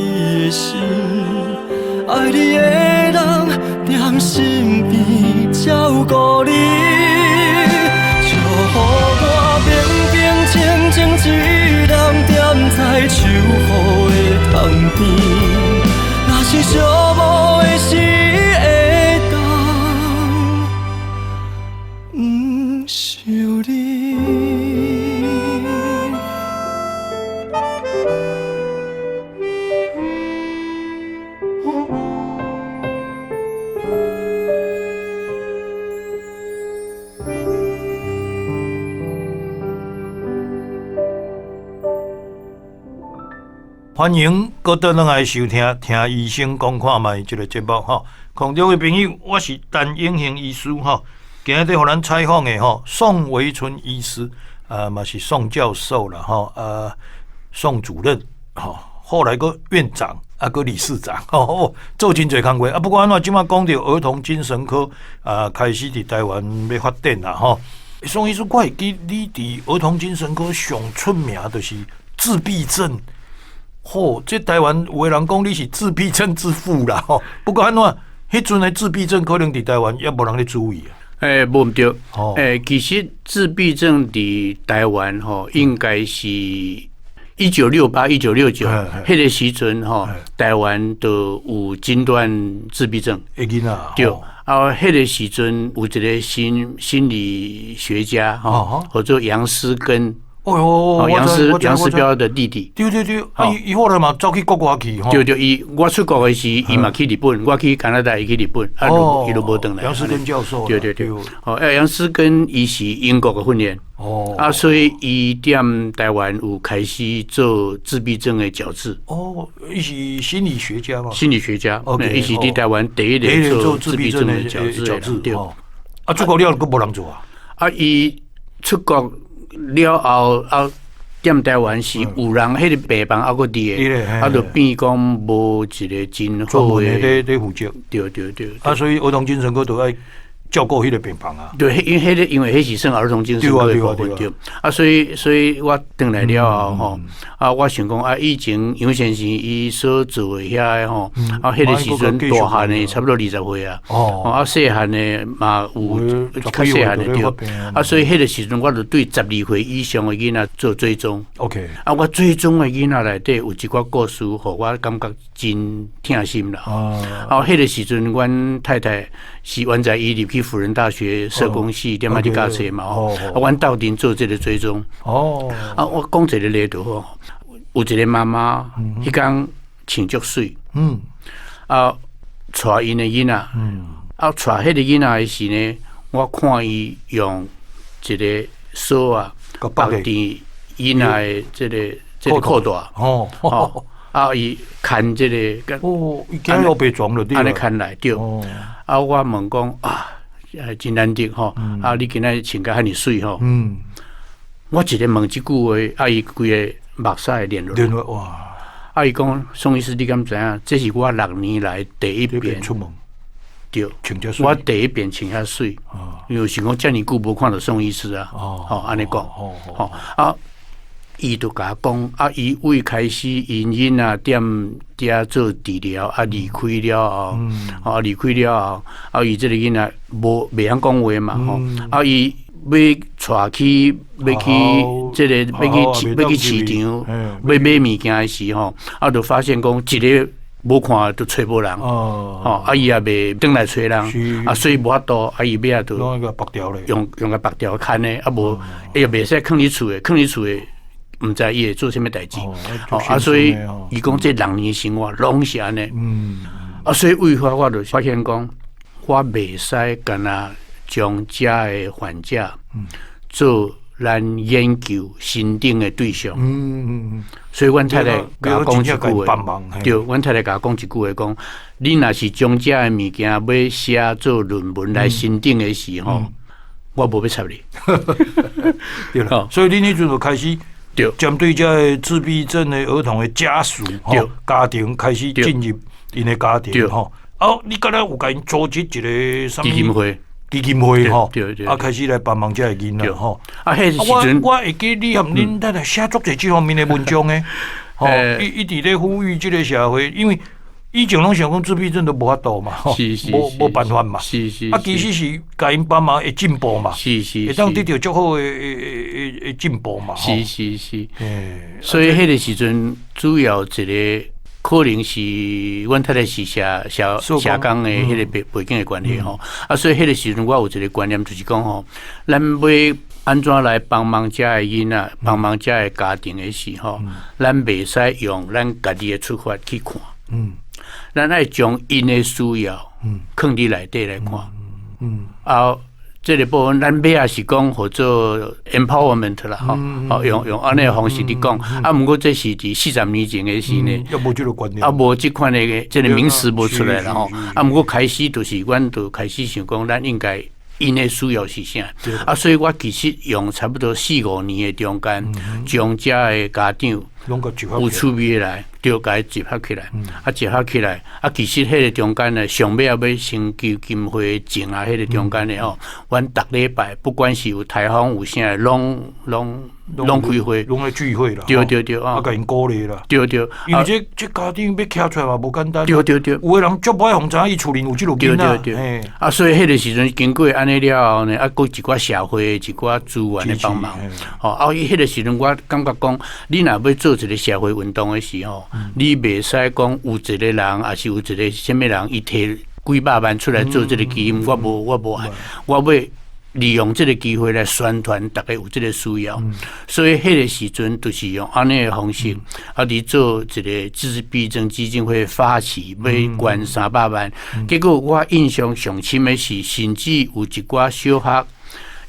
的心。愛你的人踮身邊照顧你，祝予我平平靜靜一人踮在秋雨的窗邊。若是寂寞的時，會當毋想你。歡迎閣倒轉來收聽聽醫生講看覓這個節目吼。空中的朋友，我是陳永興醫師吼。今日予咱採訪的吼，宋維春醫師啊，嘛是宋教授啦吼，啊，宋主任吼，後來閣院長啊，閣理事長吼，做真濟工課啊。不過按怎這馬講著兒童精神科啊，開始佇台灣欲發展啦吼。宋醫師，我會記你佇兒童精神科上出名就是自閉症。吼，這台灣有的人講你是自閉症之父啦吼。不過按怎，彼陣的自閉症可能佇台灣也無人咧注意啊。無毋對。其實自閉症佇台灣吼，應該是1968、1969彼個時陣吼，台灣就有診斷自閉症。對。啊，彼個時陣有一個心理學家吼，叫做楊思根。哦，楊思標的弟弟。對對對，啊，伊後來嘛走去國外去。對對，伊我出國的時，伊嘛去日本，我去加拿大，伊去日本，啊，伊都無轉來。楊思根教授。對對對。哦，楊思根伊是英國的訓練。哦。啊，所以伊踮台灣有開始做自閉症的矯治。哦，伊是心理學家嘛？心理學家，伊是佇台灣第一個做自閉症的矯治。對。啊，出國了閣無人做啊？啊，伊出國了後啊，踮台灣是有人彼個病房猶閣佇个，啊，就變講無一個真好的咧負責。對對對。啊，所以兒童精神科就愛照顧彼個病房啊。對，因為彼個因為彼是算兒童精神科的部分對。啊，所以我轉來了後吼，啊，我想講啊，以前楊先生伊所做的遐个吼，啊，彼個時陣大漢的差不多20歲啊，啊，細漢的嘛有較細漢的對。啊，所以彼個時陣我就對12歲以上的囡仔做追蹤。 OK。啊，我追蹤的囡仔內底有一寡故事，予我感覺真疼心啦。啊，彼個時陣，阮太太是原在伊入去輔仁大學社工系，踮仔咧教冊嘛。啊，阮鬥陣做這個追蹤。哦。啊，我講一個例就好，有一個媽媽，彼工穿足媠。嗯。啊，帶𪜶的囡仔。嗯。啊，帶彼個囡仔的時呢，我看伊用一個索仔綁佇囡仔的這個褲帶。哦。哦。啊，伊牽這個。哦，伊驚要被撞了，對。按呢牽來對。啊，我問講啊，真難得吼！啊，你今仔穿甲遐爾媠吼！嗯，我一个問這句話，啊，伊規个目屎會連落來。哇！啊，伊講宋醫師，你敢知影？這是我6年來第一遍出門，對，我第一遍穿遐媠，因為想講遮爾久無看著宋醫師啊，吼，按呢講，吼啊。伊就共我講，啊，伊為開始𪜶囡仔踮遮做治療，啊，離開了後，啊，離開了後，啊，伊這個囡仔無袂曉講話嘛，吼，啊，伊欲帶去欲去這個欲去欲去市場欲買物件的時吼，啊，就發現講一个無看就揣無人，吼，啊伊也袂轉來揣人，啊所以無法度，啊伊尾仔就用共縛牢牽的，啊無伊也袂使囥佇厝的，囥佇厝的，毋知伊會做啥物代誌，吼啊所以伊講這六年生活攏是按呢，啊所以為何我就發現講，我袂使干焦將遮的患者做咱研究申請的對象，所以阮太太共我講一句話，對，阮太太共我講一句話，講你若是將遮的物件欲寫做論文來申請的時候，我無欲插你。對啦，所以你彼陣就開始針對這个自閉症的兒童的家屬、家庭開始進入𪜶的家庭吼。哦，你敢若有共𪜶組織一个啥物基金會？基金會吼，啊，開始來幫忙這个囡仔吼。啊，彼個時陣，我會記你和恁太太寫足濟這方面的文章的，吼，一直咧呼籲這个社會，因為以前攏想講自閉症都無法度嘛，吼，無辦法嘛，啊，其實是共𪜶幫忙會進步嘛，會當得著足好的進步嘛，是是是，所以彼個時陣主要一个可能是阮太太是社工的彼個背景的關係吼，啊，所以彼個時陣我有一个觀念，就是講吼，咱欲按怎來幫忙遮的囡仔，幫忙遮的家庭的時候，咱袂使用咱家己的出發去看，咱愛將𪜶的需要，囥佇內底來看，啊，這个部分咱尾仔是講號做 empowerment 啦，吼，用按呢的方式佇講，啊，毋過這是佇40年前的事呢，猶無這个觀念，啊，無這款的這个名詞無出來啦，吼，啊，毋過開始就是阮就開始想講，咱應該𪜶的需要是啥，啊，所以我其實用差不多四五年的中間，將遮的家長有趣味來，就共伊集合起來，啊，集合起來，啊，其實彼个中間呢，上尾仔欲成基金會前啊，彼个中間的吼，阮逐禮拜不管是有颱風有啥，攏開會，攏來聚會啦，對對對，啊，共𪜶鼓勵啦，對對，因為這家長欲徛出來嘛無簡單，對對對，有的人足無愛予知影伊厝裡有這个囡仔，對對對，啊，所以彼个時陣經過按呢了後呢，啊，閣一寡社會一寡資源的幫忙，吼，啊，彼个時陣我感覺講，你若欲做一个社會運動的時候，你袂使講有一个人，抑是有一个啥物人，伊提幾百萬出來做這个基金，我無我無愛，我欲利用這个機會來宣傳，逐家有這个需要，所以彼个時陣就是用按呢的方式，啊，佇做一个自閉症基金會發起，欲捐300萬，結果我印象上深的是，甚至有一寡小學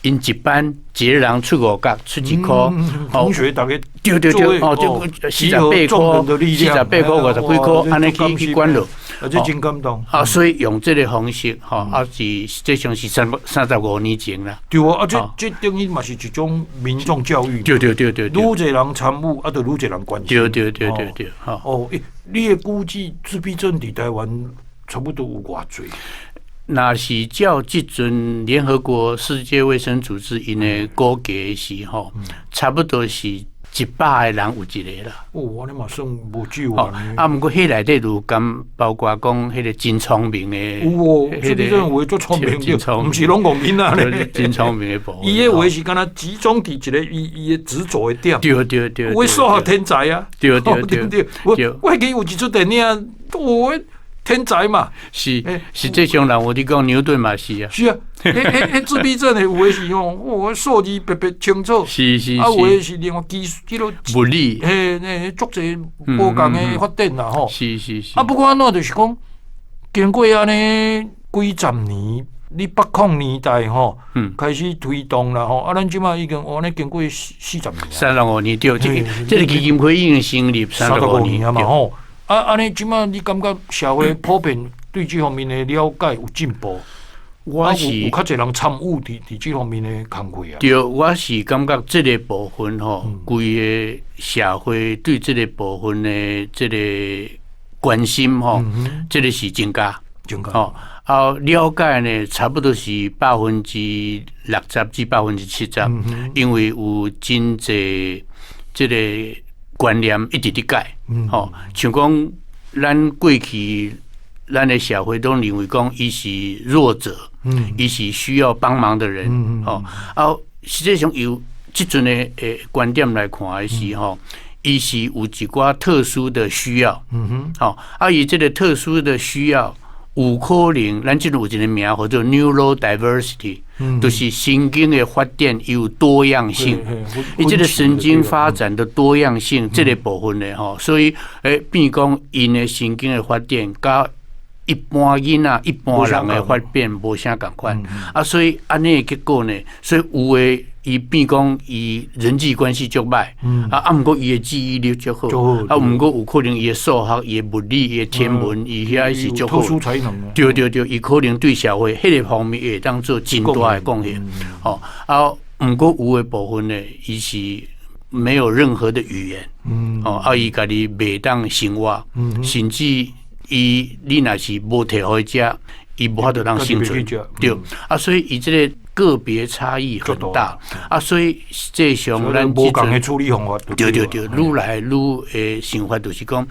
，𪜶一班一个人出5角，出1箍，同學逐家對對對，哦，就48箍，48箍50幾箍，按呢去捐落，啊，這真感動。啊，所以用這个方式，吼，啊是這像是35年前啦。對啊，啊，這等於嘛是一種民眾教育。對對對對。愈濟人參與，啊，就愈濟人關心。對對對對對。哦，欸，你的估計自閉症佇台灣差不多有偌濟？若是照這陣聯合國世界衛生組織𪜶的估計是吼，差不多是100個人有一个啦。哦，按呢嘛算無少啊。啊，毋過彼內底就含包括講彼个真聰明的。有哦，自閉症有的足聰明的，毋是攏戇囡仔咧。真聰明的部分。伊的話是敢若集中佇一个伊的執著的點。對對對。有的數學天才啊。對對對。我會記有一齣電影，哦，天才嘛，是實際上人有佇講牛頓嘛是啊，是啊，彼自閉症的有的是吼，哦，數字特別清楚，是是，啊，有的是另外技術，彼个物理，嘿，嘿，足濟無仝的發展啦吼，是是是。啊，不管按怎就是講，經過按呢幾十年，你80年代吼，開始推動啦吼，啊，咱這馬已經按呢經過40年， 35年對，這个基金會已經成立三十五年啊嘛吼。啊，按呢這馬你感覺社會普遍對這方面的了解有進步？我是有較濟人參與佇這方面的工課啊。對，我是感覺這个部分吼，規个社會對這个部分的這个關心吼，這个是增加。增加。吼，啊，了解呢，差不多是60%至70%，因為有真濟這个觀念一直佇改，吼，像講咱過去咱的社會攏認為講伊是弱者，伊是需要幫忙的人，吼，啊，實際上由這陣的觀點來看的時候，伊是有一寡特殊的需要。吼，啊，伊這個特殊的需要，有可能咱這陣有一個名叫做 neurodiversity，就是神經的發展有多樣性。伊這個神經發展的多樣性，這個部分的吼，所以變講𪜶的神經的發展，佮一般囡仔、一般人的發展無啥仝款。啊，所以按呢的結果呢，所以有的伊變講伊人際關係足歹，啊，毋過伊的記憶力足好，啊，毋過有可能伊的數學、伊的物理、伊的天文，伊遐是足好。特殊才能。對對對，伊可能對社會彼個方面會當做真大的貢獻。吼，啊，毋過有的部分呢，伊是沒有任何的語言，哦，啊，伊家己袂當生活，甚至伊你若是無提予伊食，伊無法度通生存。對，啊，所以伊這個個別差異很大，啊，所以實際上咱無仝的處理方法。對對對，愈來愈的想法就是講，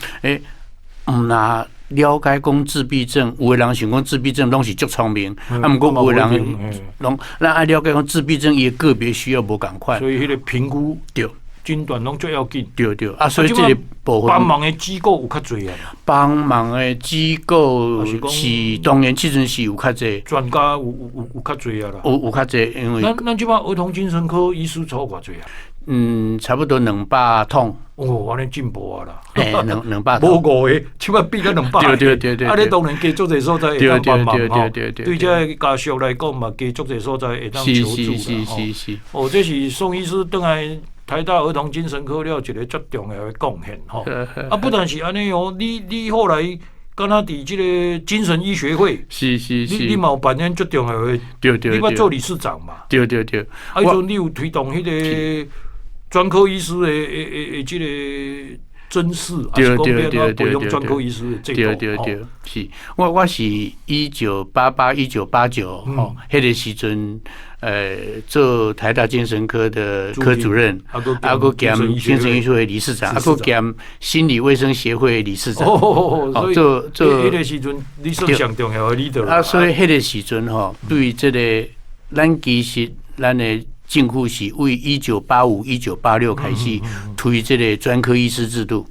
毋若了解講自閉症，有的人想講自閉症攏是足聰明，啊，毋過有的人攏咱愛了解講自閉症伊的個別需要無仝款。所以彼個評估對。診斷攏最要緊。對對，啊，所以這個部分幫忙的機構有較濟啊。幫忙的機構是當然，這陣是有較濟專家有較濟啊啦。有較濟，因為咱這擺兒童精神科醫師超偌濟啊？嗯，差不多200通。哦，按呢進步啊啦。200。無五個，這擺變到200。對對對對。啊，你當然加足濟所在會當幫忙吼。對這个家屬來講嘛，加足濟所在會當求助啦。哦，這是宋醫師轉來台大兒童精神科了一個足重要的貢獻吼。啊，不但是按呢哦，你後來敢若佇這個精神醫學會，你嘛有扮演足重要的，你捌做理事長嘛？對對對。啊，彼陣你有推動彼個專科醫師的這個甄試，對對對對，培養專科醫師的制度。對對對，是我是1988、1989吼，彼個時陣，做台大精神科的科主任，啊，閣兼精神醫學會理事長，啊，閣兼心理衛生協會理事長。哦，做做彼個時陣，你算上重要的 leader。啊，所以彼個時陣吼，對這個咱其實咱的政府是為1985、1986開始推這個專科醫師制度。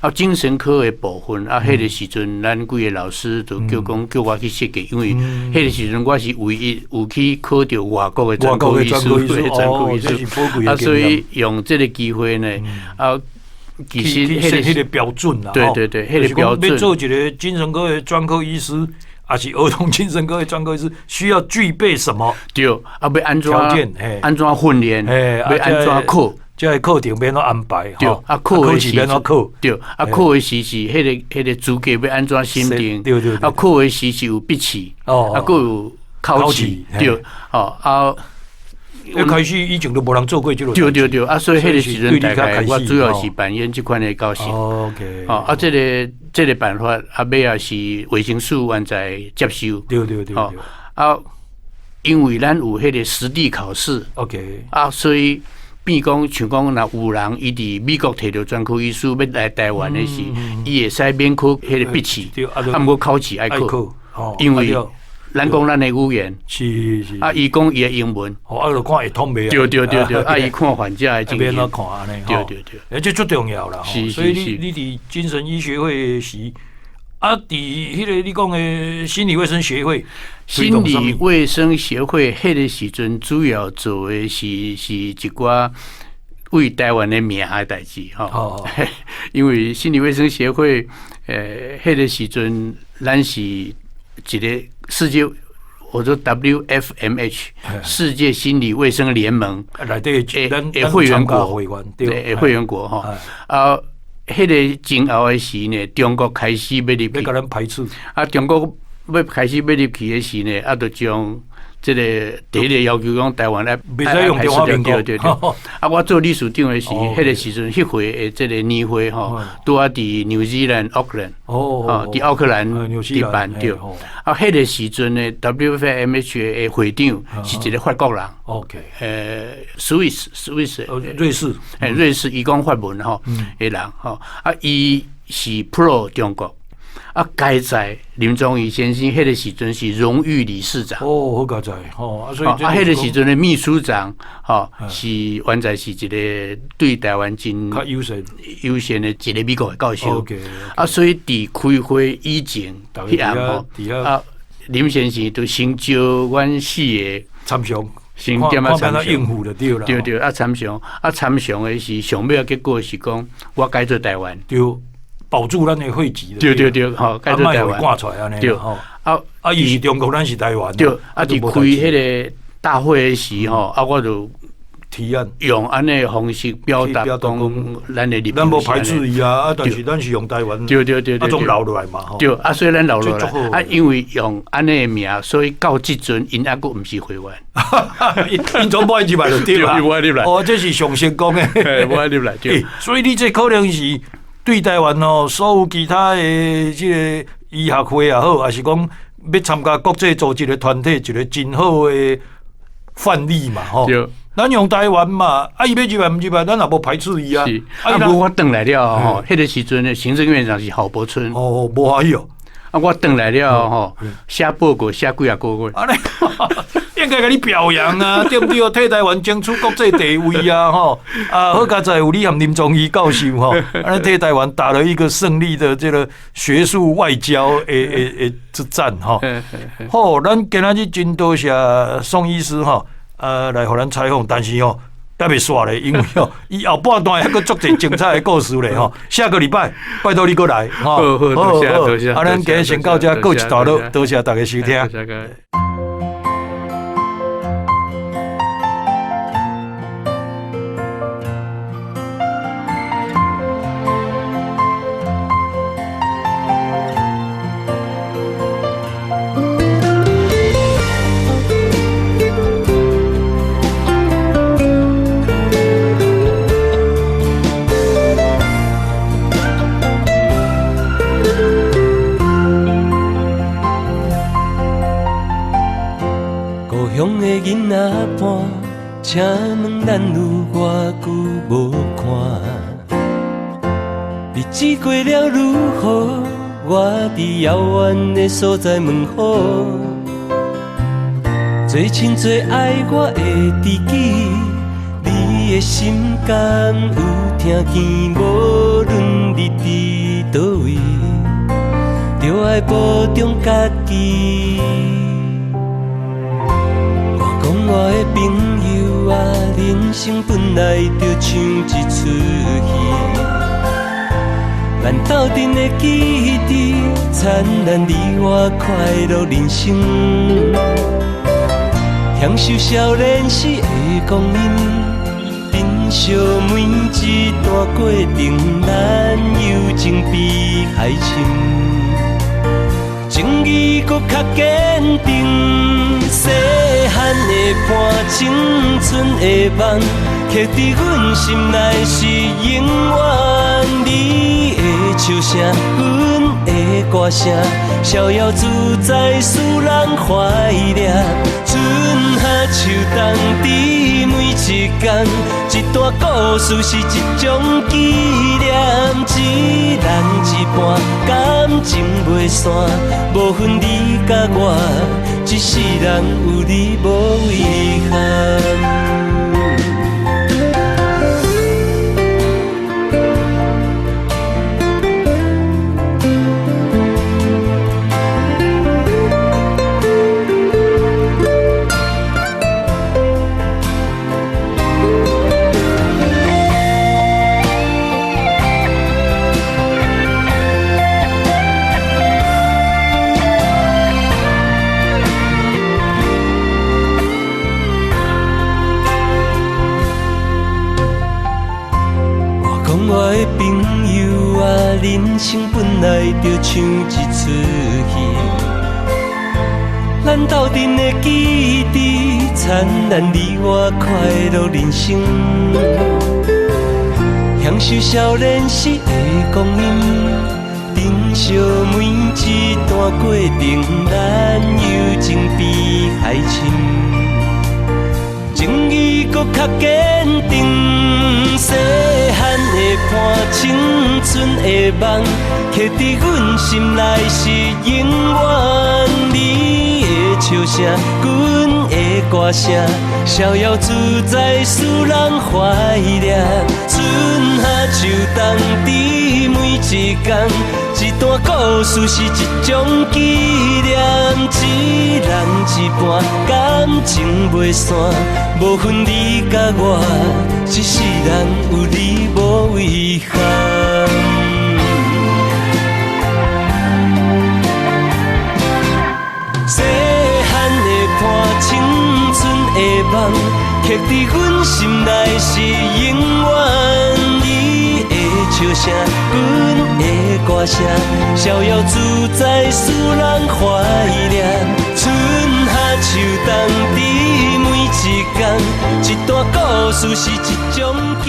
啊，精神科的部分，啊，彼個時陣，咱幾個老師就叫講叫我去設計，因為彼個時陣我是唯一有去考著外國的專科醫師，專科醫師。啊，所以用這個機會呢，啊，其實彼個標準啦，對對對，彼個標準。欲做一個精神科的專科醫師，還是兒童精神科的專科醫師，需要具備什麼？對，啊，欲按怎條件？按怎訓練？欲按怎考？這個課程欲按怎安排？對，啊，考的時欲按怎考？對，啊，考的時是彼個資格欲按怎審定？對對。啊，考的時是有筆試，啊，閣有口試，對，哦，啊。一開始以前都無人做過這個。對對對，啊，所以彼個時陣大概我主要是扮演這款的角色。 哦，啊，這個辦法啊，尾仔是衛生署現在接受。啊，因為咱有彼個實地考試。 啊，所以變講像講，若有人伊佇美國提著專科醫師欲來台灣的時，伊會使免考彼個筆試，啊，毋過口試愛考，因為咱講咱的語言，啊，伊講伊的英文，哦，啊，就看會通袂？對對對對，啊，伊看患者的情形，欲按怎看按呢？對對對，欸，這足重要啦。所以你佇精神醫學會時，啊，佇彼個你講的心理衛生協會，心理衛生協會彼個時陣主要做的是一寡為台灣的名的代誌吼。因為心理衛生協會，彼個時陣咱是一個世界，我說 WFMH 世界心理衛生聯盟的會員國，對，會員國吼。啊，彼個前後的時呢，中國開始欲入去，欲共咱排斥。啊，中國欲開始欲入去的時呢，啊，就將這個第一個要求講台灣來，袂使用中華民國。對對對。啊，我做理事長的時，彼個時陣，彼回的這個年會吼，拄仔佇紐西蘭奧克蘭，哦，佇奧克蘭佇辦對。啊，彼個時陣呢，WFMH 的會長是一個法國人。 Swiss，Swiss，瑞士，瑞士，伊講法文吼的人吼，啊，伊是 pro 中國。啊，佳哉林宗仪先生，彼个时阵是荣誉理事长。哦，好佳哉，吼，啊，所以啊，彼个时阵的秘书长，吼，是原在是一个对台湾真较友善友善的一个美国的教授。 OK，啊，所以伫开会以前，彼暗吼，啊，林先生就先招阮四个参详，先点仔参详应付就对啦。对对，啊参详，啊参详的是上尾结果是讲，我改做台湾。对。保住咱的会籍，对对对，吼，改做台湾，挂出来按呢，对，啊啊，伊是中国，咱是台湾，对，啊，伫开彼个大会的时吼，啊，我就提案用按呢方式表达讲，咱的立场，咱无排斥伊啊，啊，但是咱是用台湾，对对对对，啊，总留落来嘛，吼，对，啊，所以咱留落来，啊，因为用按呢名，所以到这阵𪜶犹阁毋是会员，𪜶总无爱入来就对啦，无爱入来，哦，这是上成功的，无爱入来，对，所以你这可能是。对台湾哦，所有其他的这个医学会也好，还是讲欲参加国际组织的团体，一个真好的范例嘛，吼。咱用台湾嘛，啊，伊欲入来毋入来，咱也无排斥伊啊。是，啊，无我转来了吼，彼个时阵的行政院长是郝柏村。哦，无欢喜哦。啊，我转来了吼，写报告写几啊个月。按呢，应该共你表扬啊，对毋对？替台湾争取国际地位啊，吼！啊，好佳哉有你和林宗仪教授吼，按呢替台湾打了一个胜利的这个学术外交的之战吼。好，咱今仔日真多谢宋医师吼，来予咱采访，但是吼。还袂煞咧，因为哦，伊后半段还阁足济精彩的故事咧吼。下个礼拜拜托你阁来吼。好，好，多谢，多谢。啊，咱今日先到这，告一段落，多谢大家收听。囡仔伴，请问咱有偌久无看？日子过了如何？我伫遥远的所在问好。最亲最爱我的知己，你的心敢有听见？无论你伫佗位，就爱保重家己。我的朋友啊，人生本来就像一出戏，咱斗阵的基地，灿烂你我快乐人生，享受少年时的光阴，珍惜每一段过程，咱友情比海深，情义阁较坚定。细汉的伴，青春的梦，刻伫阮心内是永远。你的笑声，阮的歌声，逍遥自在使人怀念。春夏秋冬，伫每一天，一段故事是一种纪念。一人一半，感情袂散，无分你佮我。一世人有你无遗憾。人生本来就像一出戏，咱斗阵的基地，灿烂你我快乐人生，享受少年时的光阴，珍惜每一段过程，咱友情比海深，情义阁閣較堅定。細漢的伴，青春的夢，刻佇阮心內是永遠。你的笑聲，阮的歌聲，逍遙自在，使人懷念。春夏秋冬，佇每一工，一段故事是一種紀念。一人一半，感情袂散，無分你佮我，一世人有你無遺憾。細漢的伴，青春的夢，刻佇阮心內是永遠。你的笑聲，阮的歌聲，逍遙自在，使人懷念。春夏秋冬，佇每一工，一段故事是一種紀